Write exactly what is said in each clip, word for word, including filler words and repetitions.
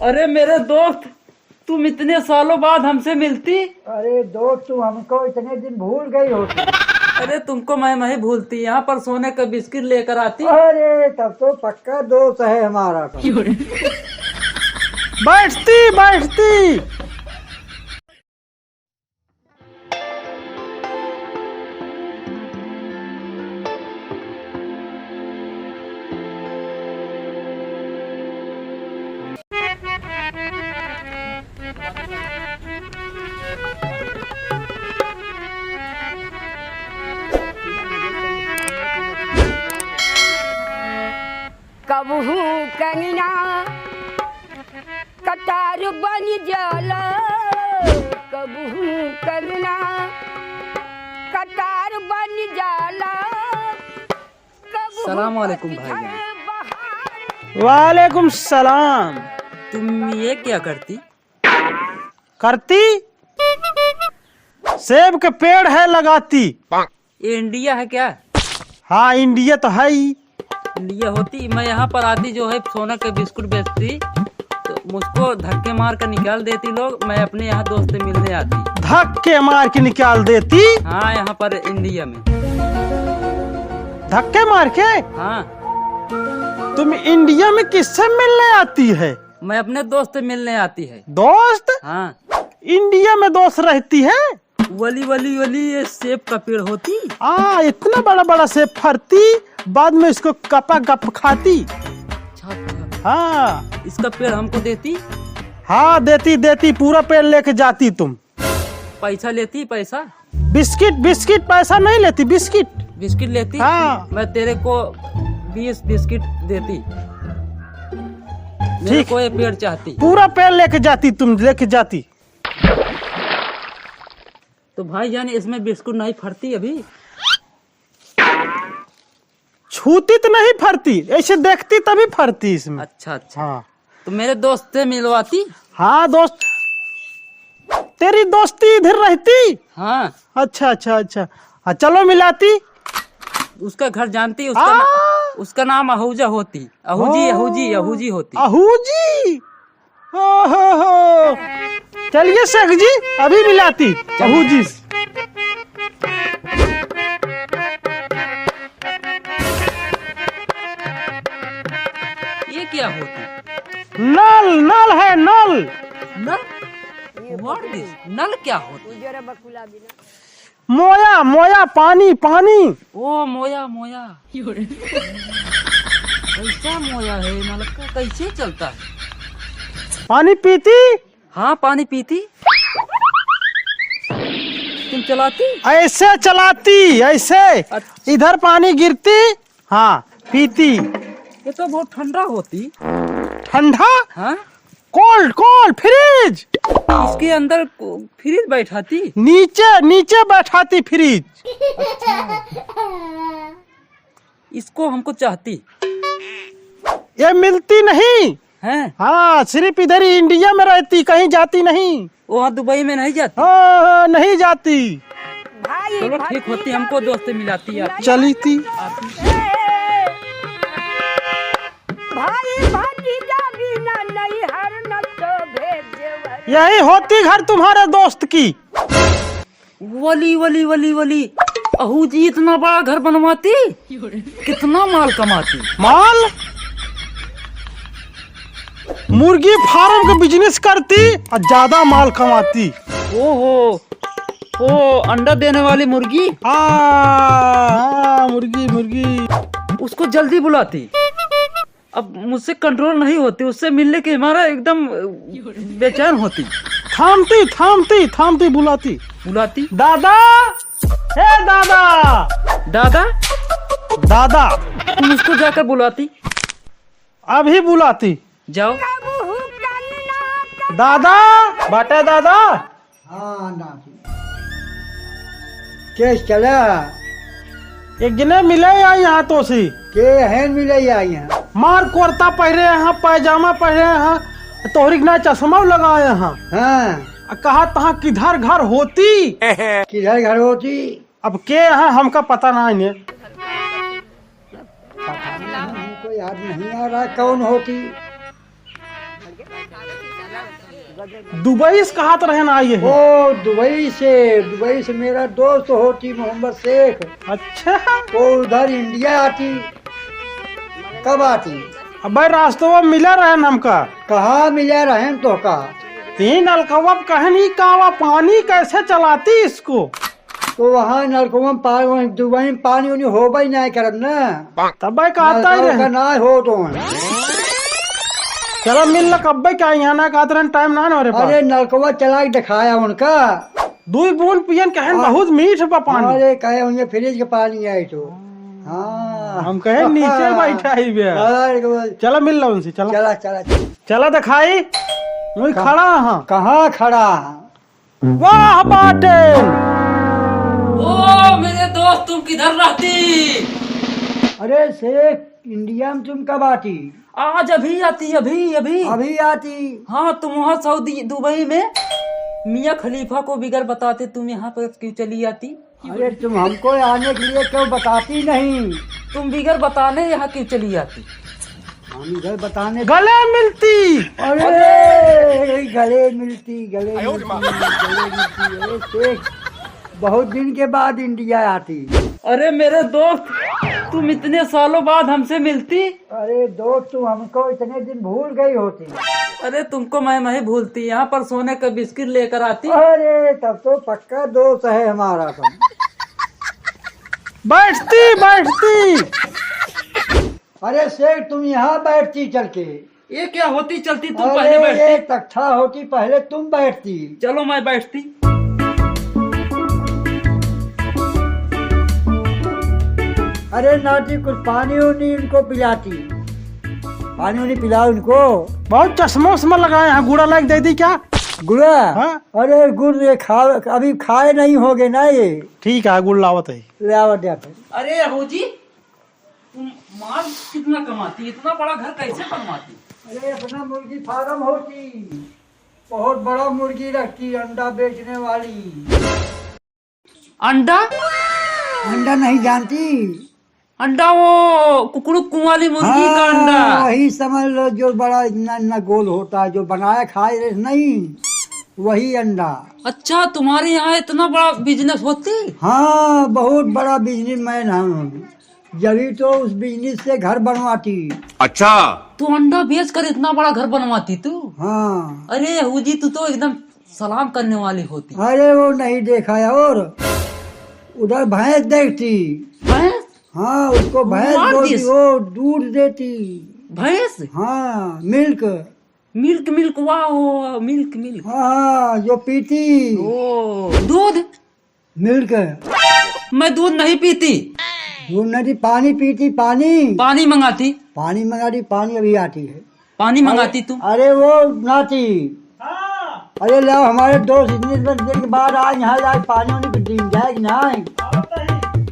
अरे मेरे दोस्त, तुम इतने सालों बाद हमसे मिलती। अरे दोस्त, तुम हमको इतने दिन भूल गई होती। अरे तुमको मैं नहीं भूलती, यहाँ पर सोने का बिस्किट लेकर आती। अरे तब तो पक्का दोस्त है हमारा तो। बैठती, बैठती। कबहू कंगना कटार बन जाला, कबहू कंगना कटार बन जाला, कबहू सलाम वालेकुम पतझड़ भाईजान। बहार। वालेकुम सलाम। तुम ये क्या करती? करती? सेब के पेड़ है लगाती। ये इंडिया है क्या? हाँ, इंडिया तो है ही। इंडिया होती, मैं यहाँ पर आती जो है सोना के बिस्कुट बेचती, तो मुझको धक्के मार कर निकाल देती लोग, मैं अपने यहाँ दोस्त से मिलने आती। धक्के मार के निकाल देती? हाँ, यहाँ पर इंडिया में। धक्के मार के? हाँ। तुम इंडिया में किससे मिलने आती है? मैं अपने दोस्त से मिलने आती है। दोस्त? हाँ। इंडिया में दोस्त रहती है? वली, वली, वली, ये सेब का पेड़ होती। आ, इतना बड़ा बड़ा सेब फरती, बाद में इसको गपा गप खाती। अच्छा, अच्छा। हाँ। इसका पेड़ हमको देती? हाँ, देती, देती, पूरा पेड़ लेके जाती तुम। पैसा लेती, पैसा? बिस्किट, बिस्किट पैसा नहीं लेती, बिस्किट। बिस्किट लेती? हाँ। मैं तेरे को बीस बिस्किट देती। मेरे ठीक। को ये पेड़ चाहती। पूरा पेड़ लेके जाती तुम, लेके जाती। तो भाईजान, इसमें बिस्कुट नहीं फरती अभी? छूती तो नहीं फरती, ऐसे देखती तभी फरती इसमें। अच्छा, अच्छा। हाँ। तो मेरे दोस्त से मिलवाती? हाँ दोस्त, तेरी दोस्ती इधर रहती? हाँ। अच्छा, अच्छा, अच्छा। हाँ, चलो मिलाती। उसका घर जानती, उसका आ? ना-, उसका नाम अहूजा होती। अहूजी, ओ। अहूजी, अहूजी होती। अहूजी? ओहो हो। चलिए शेख जी, अभी मिलाती। चलो। अहूजी। ये क्या होती? नल, नल है, नल। नल? What this? नल क्या होती? मोया, मोया, पानी, पानी। ओ मोया, मोया। कैसा मोया है, नलका कैसे चलता है? पानी पीती? हाँ, पानी पीती। तुम चलाती? ऐसे चलाती, ऐसे। अच्छा। इधर पानी गिरती, हाँ, पीती। ये तो बहुत ठंडा होती। ठंडा? हाँ। Cold, cold, fridge। इसके अंदर को-, fridge बैठाती? नीचे, नीचे बैठाती fridge। अच्छा। इसको हमको चाहती। ये मिलती नहीं। हैं? हाँ, सिर्फ इधर ही इंडिया में रहती, कहीं जाती नहीं। वहाँ दुबई में नहीं जाती? हाँ, हाँ, नहीं जाती। चलो ठीक होती, हमको दोस्त से मिलाती आप। चली थी। भाई भतीजा बिना नैहर न तो भेजे। यही होती घर तुम्हारे दोस्त की। वली, वली, वली, वली। अहू जी इतना बड़ा घर बनवाती, कितना माल कमाती। माल? मुर्गी फार्म का business करती और ज्यादा माल कमाती। ओहो, ओ अंडा देने वाली मुर्गी। हाँ, हाँ, मुर्गी, मुर्गी। उसको जल्दी बुलाती। अब मुझसे control नहीं होती, उससे मिलने की हमारा एकदम, अ, बेचैन होती। थामती, थामती, थामती बुलाती। बुलाती? दादा, हे दादा। दादा? दादा। तुम उसको जाकर बुलाती। अभी बुलाती। जाओ। दादा, बाटे दादा। हाँ, नाती। केस चला? एक जने मिले या यहाँ तोसी? के हैं मिले या यहाँ? मार कुर्ता पहिरे हैं, पैजामा पहिरे हैं, तोहरी के ना चश्मा लगाए हैं। हाँ। आ कहा तहाँ किधर घर होती? किधर घर होती? अब के हैं हमका पता नहीं है। पता नहीं, हमको याद नहीं आ रहा कौन होती। दुबई से कहाँ तो रहन आई है? ओ, दुबई से, दुबई से मेरा दोस्त होती मोहम्मद शेख। अच्छा। वो उधर इंडिया आती। कब आती? अबे, रास्तवा मिला रहन हमका। कहाँ मिला रहन तोहका? यही नलकवा पे कहन ही कावा, पानी कैसे चलाती इसको? तो वहाँ नलकवा में पा-, वहीं दुबई में पानी उनी होबे नहीं करत ना। तबे कहता ही नलकवा रहे। का ना हो तो है। चला मिल ल, कब्बे का यहाँ ना कहत रहन, टाइम ना न हो रे पास। अरे नलकवा चला के दिखाया उनका। दुई बूंद पियन कहन, हाँ। बहुत मीठ बा पानी। अरे कहे उन्हें फ्रिज के पानी आई तो। हाँ। हम कहे नीचे बैठा ही बे। अरे बोल। चला मिल लो उनसे, चला। चला, चला, चला। चला दिखाई। वही कहाँ? खड़ा हाँ। कहाँ खड़ा? वाह बाटे। ओ मेरे दोस्त, तुम किधर रहती? अरे शेख, इंडिया में तुम कब आती? आज अभी आती, अभी, अभी। अभी आती? हाँ, तुम वहाँ सऊदी, दुबई में मियाँ खलीफा को बिगर बताते तुम यहाँ पर क्यों चली आती? अरे, तुम हमको आने के लिए क्यों बताती नहीं? तुम बिगर बताने यहाँ क्यों चली आती? हम इधर बताने गले मिलती। अरे, गले मिलती, गले मिलती, गले मिलती। अरे शेख, बहुत दिन के बाद इंडिया आती। अरे मेरे दोस्त, तुम इतने सालों बाद हमसे मिलती। अरे दोस्त, तुम हमको इतने दिन भूल गई होती। अरे तुमको मैं नहीं भूलती, यहाँ पर सोने का बिस्किट लेकर आती। अरे तब तो पक्का दोस्त है हमारा तुम। बैठती, बैठती। अरे सेठ, तुम यहाँ बैठती चल के। ये क्या होती चलती, तुम अरे, पहले बैठती। ये तख्ता होती, पहले तुम बैठती। चलो, मैं बैठती। अरे नाती, कुछ पानी उनी इनको पिलाती, पानी उनी पिलाओ इनको। बहुत चश्मा उश्मा लगाए हैं, गुड़ा लाइक दे दी क्या? गुड़ा? हाँ? अरे गुड़ ये खा, अभी खाए नहीं होगे ना ये। ठीक है, गुड़ लावत है। ले आवत जाते। अरे हो जी, तुम माल कितना कमाती, इतना बड़ा घर कैसे बनवाती? अरे, अपना मुर्गी फार्म होती, बहुत बड़ा मुर्गी रखती, अंडा बेचने वाली। अंडा? अंडा नहीं जानती? अंडा वो कुकड़ू कुँवाली मुर्गी का हाँ, अंडा। वही समझ लो, जो बड़ा इतना, इतना गोल होता है, जो बनाया खाए रहे नहीं, वही अंडा। अच्छा, तुम्हारे यहाँ इतना बड़ा बिजनेस होती? हाँ, बहुत बड़ा बिजनेसमैन हम। जभी तो उस बिजनेस से घर बनवाती। अच्छा। तू अंडा बेच कर इतना बड़ा घर बनवाती तू? हाँ। अरे हूजी, तू तो एकदम सलाम करने वाली होती। अरे वो नहीं देखा है। और उधर भैंस देखती। भैंस? हाँ, उसको भैंस बोलती, वो दूध देती। भैंस? हाँ, मिल्क। मिल्क, मिल्क, वाह, वाह, मिल्क, मिल्क। हाँ, जो पीती। ओ, दूध? मिल्क। मैं दूध नहीं पीती। दूध नहीं, पानी पीती, पानी। पानी मंगाती। पानी मंगाती, पानी अभी आती है। पानी मंगाती तू। अरे वो नाती। हाँ। अरे लाओ, हमारे दोस्त इतने दिन के बाद आज यहाँ आज पानी वानी पी जाए कि नहीं?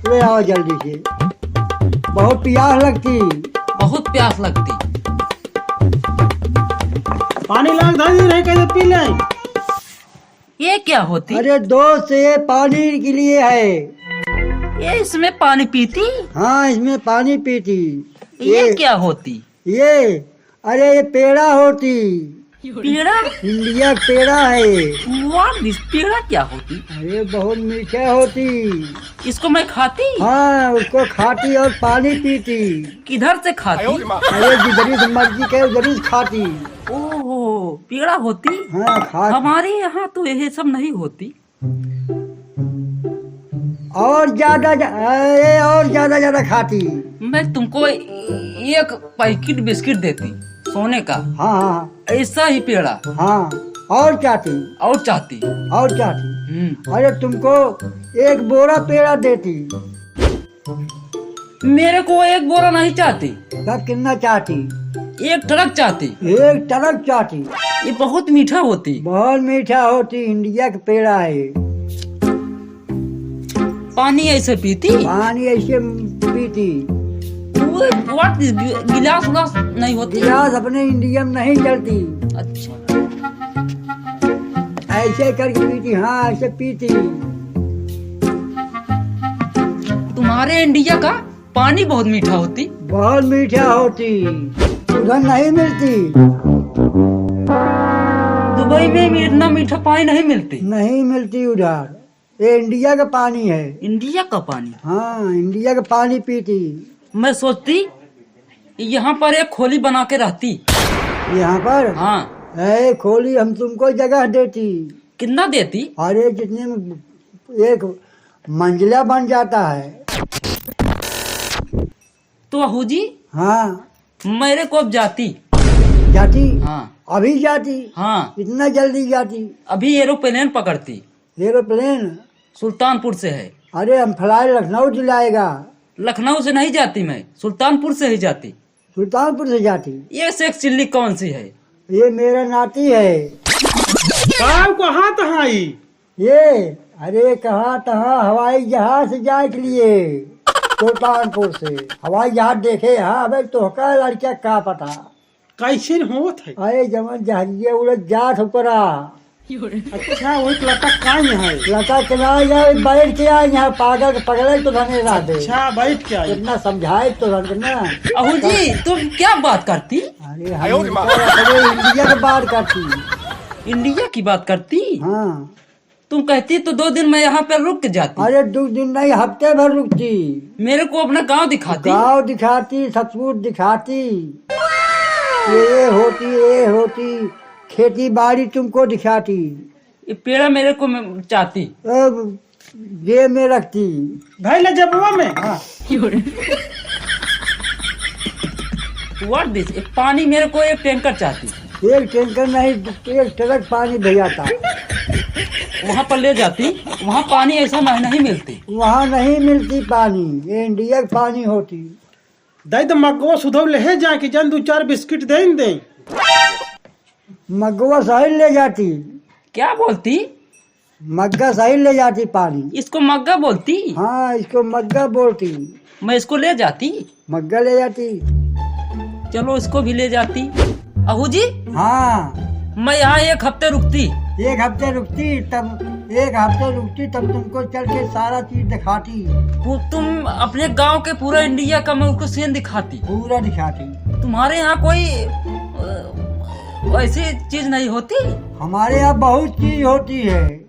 ले आओ जल्दी से, बहुत प्यास लगती। बहुत प्यास लगती। पानी लाग धरी रहे, कैसे पी ले? ये क्या होती? अरे दोस्त, ये पानी के लिए है। ये इसमें पानी पीती? हाँ, इसमें पानी पीती। ये ये क्या होती? ये, अरे ये पेड़ा होती। पेड़ा? इंडिया का पेड़ा है। What this? पेड़ा क्या होती? अरे बहुत मीठा होती। इसको मैं खाती? हाँ, उसको खाती और पानी पीती। किधर से खाती? अरे जिधर से मर्जी कहे उधर से खाती। ओहो, पेड़ा होती? हाँ, खाती। हमारे यहाँ तो ये सब नहीं होती। और ज्यादा जा-, अरे, और ज्यादा, ज्यादा खाती। मैं तुमको एक पैकेट बिस्किट देती, सोने का। हाँ, हाँ, हाँ। ऐसा ही पेड़ा। हाँ, और चाहती। और चाहती। और चाहती। हम्म। अरे, तुमको एक बोरा पेड़ा देती। मेरे को एक बोरा नहीं चाहती। तब कितना चाहती? एक ट्रक चाहती। एक ट्रक चाहती। ये बहुत मीठा होती। बहुत मीठा होती, इंडिया का पेड़ा है। पानी ऐसे पीती? पानी ऐसे पीती। वो what is, गिलास उलास नहीं होती? गिलास अपने इंडिया में नहीं चलती। अच्छा। ऐसे करके पीती, हाँ, ऐसे पीती। तुम्हारे इंडिया का पानी बहुत मीठा होती। बहुत मीठा होती, उधर नहीं मिलती। में, में इतना मीठा पानी नहीं मिलती। नहीं मिलती उधर। ये इंडिया का पानी है। इंडिया का पानी? हाँ, इंडिया का पानी पीती। मैं सोचती यहाँ पर एक खोली बना के रहती। यहाँ पर? हाँ। ए, खोली हम तुमको जगह देती। कितना देती? अरे, जितने में एक मंजिला बन जाता है। तो अहू जी, हाँ। मेरे को अब जाती। जाती? हाँ। अभी जाती? हाँ। इतना जल्दी जाती? अभी एरोप्लेन पकड़ती। एरोप्लेन? सुल्तानपुर से है। अरे, हम फ्लाई लखनऊ दिलाएगा। लखनऊ से नहीं जाती मैं, सुल्तानपुर से ही जाती। सुल्तानपुर से जाती? ये सेक्स चिल्ली कौन सी है? ये मेरा नाती है। गाँव कहाँ तहाँ ई? ये, अरे, कहाँ तहाँ हवाई जहाज से जाए के लिए सुल्तानपुर से। हवाई जहाज देखे, हाँ, अबे तोहका लड़का का पता। कैसे होत है? अरे, जवन जहरिया उड़त जात ऊपरा। अच्छा, वो एक लटक का यहाँ है? लटक के ना जाए, बैठ के आए यहाँ, पागल के पगले तो धने रह दे। अच्छा, बैठ के आए। इतना समझाए तो धन के ना। अहू जी, तुम क्या बात करती? अरे, हम आयो रे माँ। इनका अपने इंडिया की बात करती। इंडिया की बात करती? हाँ। तुम कहती तो दो दिन मैं यहाँ पर रुक के जाती। अरे, दो दिन नहीं, हफ्ते भर रुकती। मेरे को अपना गांव दिखाती। गांव दिखाती, सब कुछ दिखाती। ये, ये होती, ये होती, खेती बाड़ी तुमको दिखाती। ये पेड़ा मेरे को म-, चाहती। अब जेब में रखती। भाई, ले जेबवा में। हाँ। What this? एक पानी मेरे को एक टैंकर चाहती। एक टैंकर नहीं, एक ट्रक पानी भेजाता। वहाँ पर ले जाती, वहाँ पानी ऐसा मह-, नहीं मिलती। वहाँ नहीं मिलती पानी, ये इंडिया की पानी होती। दाई तो मगवा सुधव ले जाके जन दो चार बिस्किट दे दे। मगवा सही ले जाती। क्या बोलती? मग्गा सही ले जाती पानी। इसको मग्गा बोलती? हाँ, इसको मग्गा बोलती। मैं इसको ले जाती? मग्गा ले जाती। चलो, इसको भी ले जाती। अहू जी? हाँ। मैं यहाँ एक हफ्ते रुकती। एक हफ्ते रुकती, तब एक हफ्ते रुकती, तब तुमको चल के सारा चीज दिखाती। पू-, तुम अपने गांव के पूरा इंडिया का मैं उसको सीन दिखाती। पूरा दिखाती। तुम्हारे यहाँ कोई, अ, ऐसी चीज नहीं होती? हमारे यहाँ बहुत चीज होती है,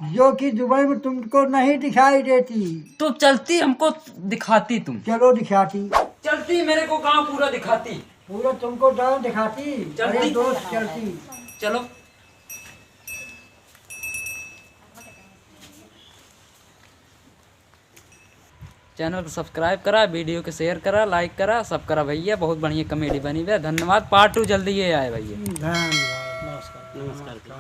जो कि दुबई में तुमको नहीं दिखाई देती। तो चलती, हमको दिखाती तुम। चलो दिखाती। चलती, मेरे को गांव पूरा दिखाती। पूरा तुमको गांव दिखाती। चलती। अरे दोस्त, चलती। चलो। Channel को subscribe करा, video को share करा, like करा, सब करा भैया। बहुत बढ़िया comedy बनी बे। धन्यवाद। Part two जल्दी ही आए भैया। धन्यवाद। नमस्कार। नमस्कार।